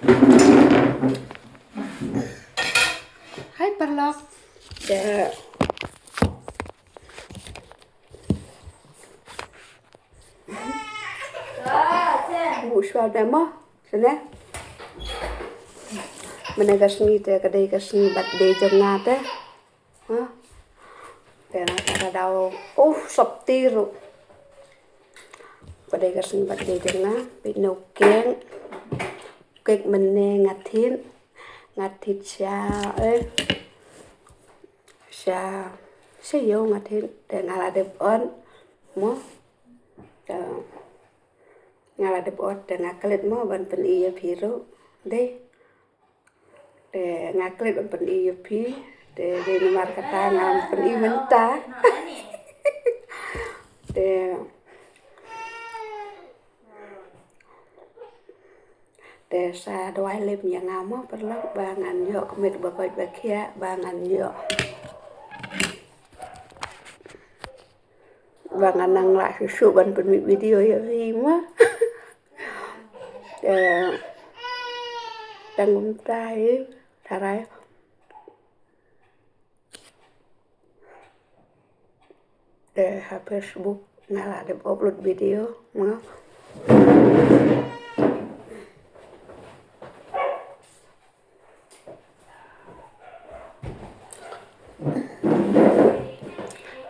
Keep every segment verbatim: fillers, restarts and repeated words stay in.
Hai paralok. Te buh shuwa te mo. Sene. Mynne ka sngi te ka dei ka sngi birthday jong nga te. Ha? Te nga sa ka daw. Uh, sop ti ruh. Ka dei ka sngi birthday jong nga. Peit noh u cake. Cake mynne nga thied. Nga thied sha, eh. Sha, sha ïew nga thied. Te nga la dep ot. Mo. Te nga la dep ot te nga klet mo ban pyni ïa phi ruh. Dei. Te nga klet ban pyni ïa phi. Te dei namar kata ngam pyni mynta. Te, te sa duwai lem ïa nga mo paralok ba ngan ïoh ka met ba koit ba khiah ba ngan ïoh. Ba ngan nang lah shuh shuh ban pynmih video ïa phi mo. Te tang kumta hi, tharai. Te ha Facebook nga la dep upload video mo.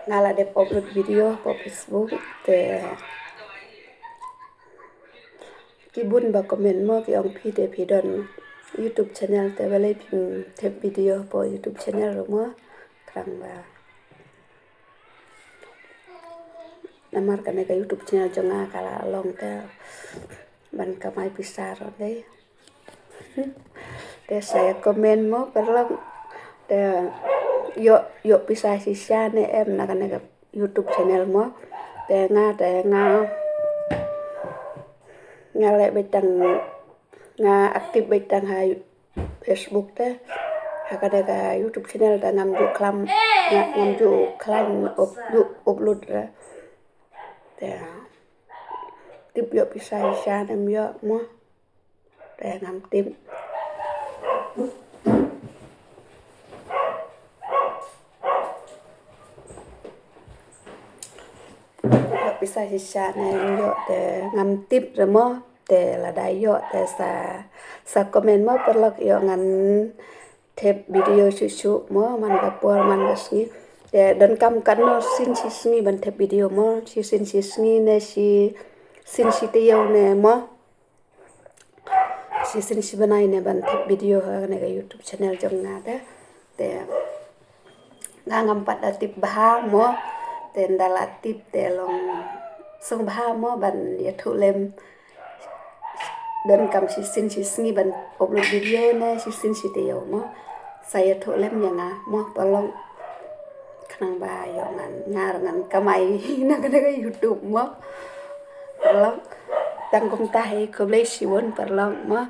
Nga la dep upload video ha Facebook te ki bun ba comment mo ki ong phi te phi don YouTube channel te balei phim thep video ha YouTube channel ruh mo. Khnang ba namar kane ka YouTube channel jong nga ka la long te ban kamai pisa ruh dei. Te sa ïa comment mo paralok. Te ïoh, ïoh pisa shisha ne em na kane ka YouTube channel mo. Te nga, te nga, nga leh beit tang, nga active beit tang ha Facebook te. Ha kane ka YouTube channel te ngam ju khlaiñ, nga, ngam ju khlaiñ up-, ju upload re. Te tip ïoh pisa shisha ne em ïoh mo. Te ngam tip. Ïoh pisa shisha ne em ïoh te ngam tip re mo. Te lada ïoh te sa, sa comment mo paralok ïoh ngan thep video shuh shuh mo man ka por man ka sngi. Te donkam katno sien shi sngi ban thep video mo, shisien shi sngi ne shisien shi taïew ne mo. Shisien shi bnai ne ban thep video ha kane ka YouTube channel jong nga te. Te nga ngam pat da tip bha mo. Te ynda la tip te long sngewbha mo ban ïathuh lem. Donkam shisien shi sngi ban upload video ne shisien shi taïew mo. Sa ïathuh lem ïa nga mo paralok. Khnang ba ïoh ngan, nga ruh ngan kamai na kane ka YouTube mo. Paralok. Tang kumta hi, khublei shibun paralok mo.